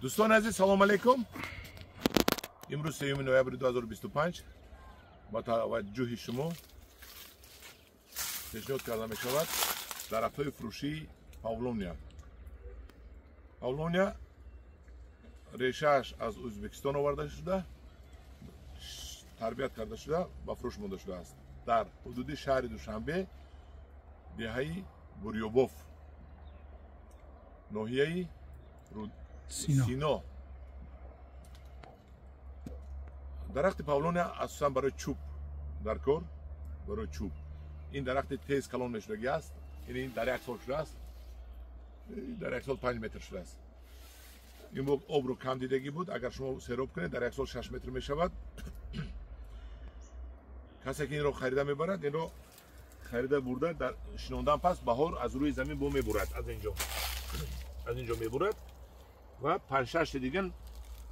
Дӯстони азиз, салом алейкум. Имрӯз 3 ноябри 2025 ба таваҷҷӯҳи шумо пешниҳод карда мешавад дарахтҳои фурӯшии павлония. Павлония решааш аз Ӯзбекистон оварда шуда, тарбият карда шуда, ба фурӯш монда шудааст. Дар ҳудуди шаҳри Душанбе, деҳаи Бурёбов, ноҳияи Сино. Дарахти павлония асосан барои чӯб дар кор, барои чӯб. Ин дарахти тез калон мешудагӣ аст. Ин дар як сол шудааст, дар як сол 5 метр шудааст. Ин обро кам дидагӣ буд. Агар шумо сероб кунед, дар як сол 6 метр мешавад. Касе ки инро харида мебарад, инро харида бурда дар шинондан пас баҳор аз рӯи замин бо мебурад, аз инҷо мебурад ва 5-6 дигар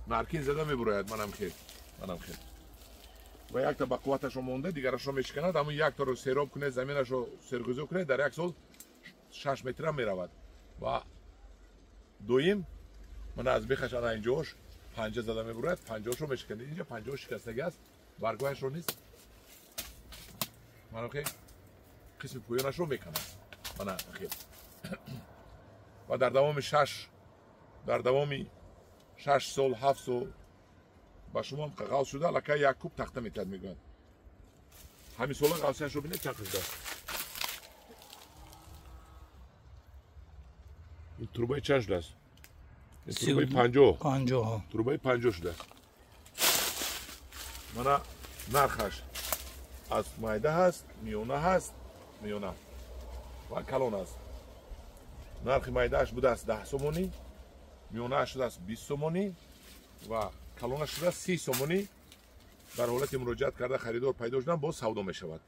наркин зада мебурояд. Манам хел ва якта ба қувваташро монда, дигарашро мешиканад. Ҳамун яктаро сероб кунед, заминашро сергузор кунед, дар як сол 6 метрам меравад. Ва доим мана аз бехаш ана инҷош панҷа зада мебурояд, панҷаошро мешиканед. Инҷа панҷаош шикастагӣ аст, баргҳояшро низ мана хел қисми поёнашро меканад. Мана хел ва дар давоми 6 сол 7 сол ба шумо ғалз шуда аллакай як куб тахта метиҳад, мегӯянд. Ҳамин сола ғалзияшро бинед чанд шудааст. Ин трубаи чанд шудааст? Ин трубаи 50. 50. Трубаи 50 шудааст. Мана нархаш аз майда ҳаст, миёна ҳаст, миёна ва калон аст. Нархи майдааш будааст 10 сомонӣ, миёнааш шудааст 20 сомонӣ ва калонаш шудааст 30 сомонӣ. Дар ҳолати муроҷиат карда харидор пайдо шудан боз савдо мешавад.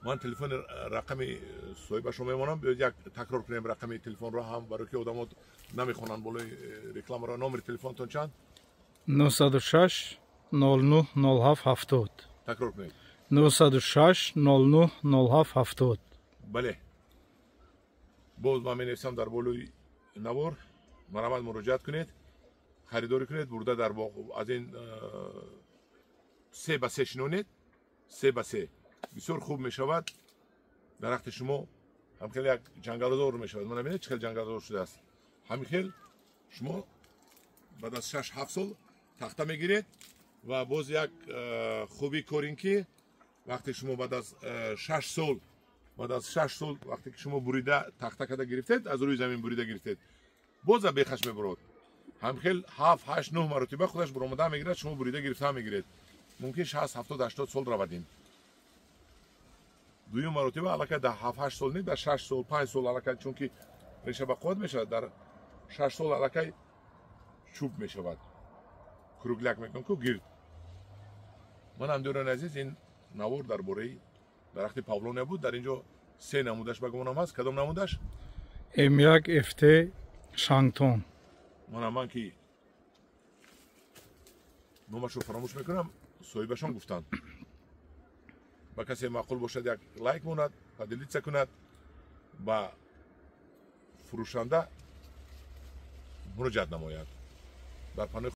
Ман телефони рақами соҳибашро мемонам. Биёед як такрор кунем рақами телефонро ҳам, барои ки одамо намехонанд болои рекламаро. Номери телефонтон чанд? 906 09 07 70. Такрор кунед. 906 09 07 70. Бале, боз ман менависам дар болои навор. Марҳамат муроҷиат кунед, харидорӣ кунед, бурда дар боғ аз ин 3 ба 3 шинонед, 3 ба 3 бисёр хуб мешавад. Дарахти шумо ҳам хеле як ҷангалзор мешавад. Мана бинед чӣ хел ҷангалзор шудааст. Ҳамин хел шумо баъд аз 6-7 сол тахта мегиред. Ва боз як хубии кор ин ки вақте шумо баъд аз 6 сол, баъд аз 6 сол вақте ки шумо бурида тахта карда гирифтед, аз рӯи замин бурида гирифтед, боз бехаш мебурод. Ҳамхел 7, 8, 9 маротиба худаш буромада мегирад, шумо бурида гирифта мегиред. Мумкин 60, 70, 80 сол равад ин. Дуюм маротиба аллакай дар 7, 8 сол не, дар 6 сол, 5 сол аллакай, чунки реша ба қувват мешавад, дар 6 сол аллакай чӯб мешавад. Кругляк мекунам ку гирд. Ман ҳамдиёрони азиз, ин навор дар бораи дарахти павлония буд. Дар инҷо 3 намудаш ба гумонам ҳаст. Кадом намудаш? М1 FT Шангтон. Ман ки номашро фаромӯш мекунам, соҳибашон гуфтанд. Ба касе маъқул бошад як лайк монад, поделиться кунад, ба фурӯшанда муроҷиат намояд. Дар паноҳи